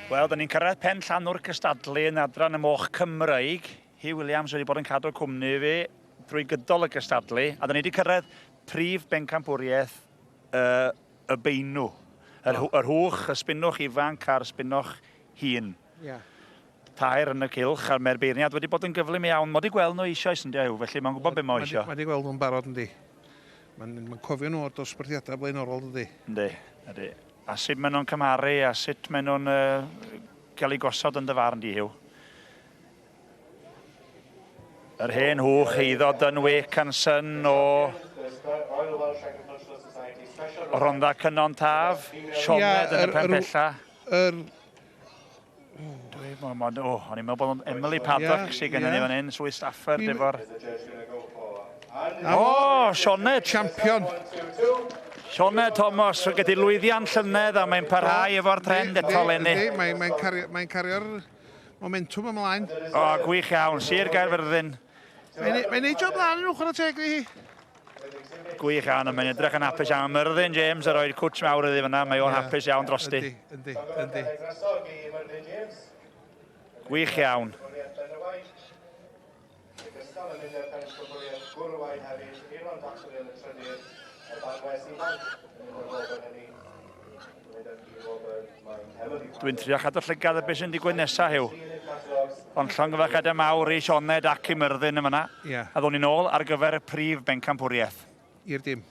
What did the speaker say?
Wel, da ni'n cyrraedd pen llanw'r cystadlu yn adran y moch Cymreig. Hugh Williams wedi bod yn cadw cwmni fi drwy gydol y cystadlu, a da ni wedi cyrraedd prif bencampwriaeth uh, y beinw. Yr, oh. yr hwch, y spinwch ifanc a'r spinwch hŷn. Yeah. Tair yn y cylch, a mae'r beirniad wedi bod yn gyflym iawn. Mae wedi gweld nhw eisoes yn Huw, felly mae'n gwybod beth mae eisiau. Mae wedi gweld nhw'n barod, yndi. Mae'n ma cofio nhw o'r dosbarthiadau blaenorol, dydy. Yndi, yndi. A sut maen nhw'n cymharu a sut maen nhw'n uh, cael eu gosod yn dy farn di, Huw? Yr hen hwch eiddo Dunwake and Son o Rhondda Cynon Taf, Sioned yn y pen pella. Yr Dwi, ma, ma, o, o'n i'n meddwl bod Emily Paddock yeah, sydd gennym ni fan hyn, Swydd Stafford efo'r... O, Sioned! Champion! Sioned Thomas, gyda lwyddiant llynedd a mae'n parhau efo'r trend eto leni. Mae'n mae cario, mae cario'r momentum ymlaen. O, gwych iawn, Sir Gaerfyrddin. Mae'n mae neud job dda yn uwch o'r teg i hi. Gwych iawn, a mae'n edrych yn hapus iawn. Myrddin James yn rhoi'r cwtsh mawr iddi fyna, mae o'n yeah. hapus iawn drosti. Yndi, yndi, yndi. Gwych iawn. Dwi'n trio chadw llygad ar beth sy'n digwydd nesaf, Huw. Ond llongyfarchiadau mawr i Sioned ac i Myrddin yn fyna. Yeah. A ddown ni'n ôl ar gyfer y prif bencampwriaeth. I'r dim.